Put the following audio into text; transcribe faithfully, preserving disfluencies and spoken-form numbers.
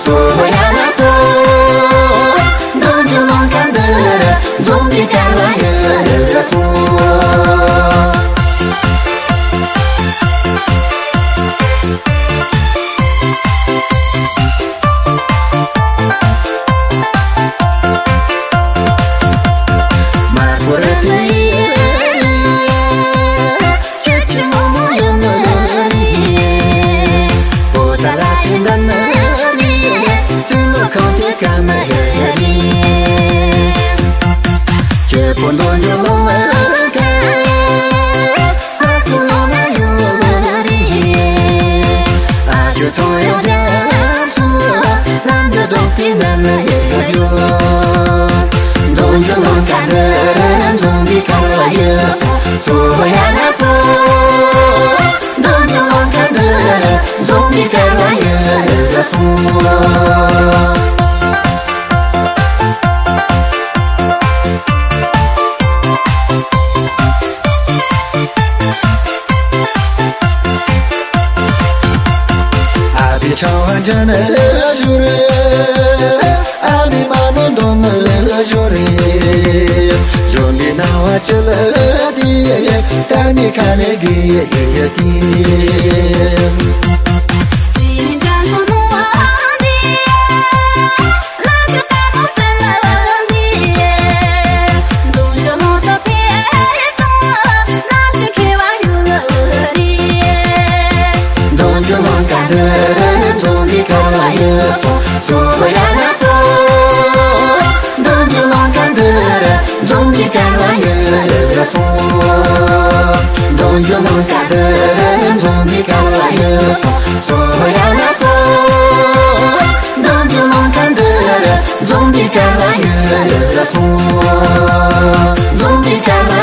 སོ་ཡ་ལ་སོ། འདོད་འཇོ་ལོང་ཁ་འདིར་འཛོམས་པའི་སྐལ་བ་ཡོད་སོང་། མ་འཁོར་དུ་ཡིན། ཁྱོད་ཀྱི་ངོ་མ་ཡོད་ནི་རེད། པོ་ཏ་ལ་དེ་འདྲ་ནི་རེད། ཚུལ་ལོ་གང་དེ་ག་མི་རེད། ཁྱེད་པོ་འདོད་འཇོ་ལོང་ཁ། ཕ་ཁུ་ལོང་ན་ཡོད་རེད། ཨ་ཅོ་ཚོང་ཡོད་རྒྱ་མཚོ། ལམ་འདི་རྡོག་པའི་ནང་ན་ཡོད་ཡོད། འདོད་འཇོ་ལོང་ཁ་འདིར་འཛོམས་པའི་སྐལ་བ་ཡོད་སོང་། སོ་ཡ་ལ་སོ། འདོད་འཇོ་ལོང་ཁ་འདིར་འཛོམས་པའི་སྐལ་བ་ཡོད་སོང་། ཨ་བི་ཆང་བ་འཇམ་ནི་ཞོ་རེད། ཨ་མི་མ་ནོ་འདོན་ནི་ཞོ་རེད། ཞོ་མི་ནང་བ་ཅི་ལ་དེ། ད་མི་ཁ་ནས་གི་ཡེ་ཡེ་དེ། འདོད་འཇོ་ལོང་ཁ་འདིར་འཛོམས་པའི་སྐལ་བ་ཡོད་སོང་། སོ་ཡ་ལ་སོ། འདོད་འཇོ་ལོང་ཁ་འདིར་འཛོམས་པའི་སྐལ་བ་ཡོད་སོང་། འདོད་འཇོ་ལོང་ཁ་འདིར་འཛོམས་པའི་སྐལ་བ་ཡོད་སོང་། སོ་ཡ་ལ་སོ། འདོད་འཇོ་ལོང་ཁ་འདིར་འཛོམས་པའི་སྐལ་བ་ཡོད་སོང་། འཛོམས་པའི་སྐལ་བ་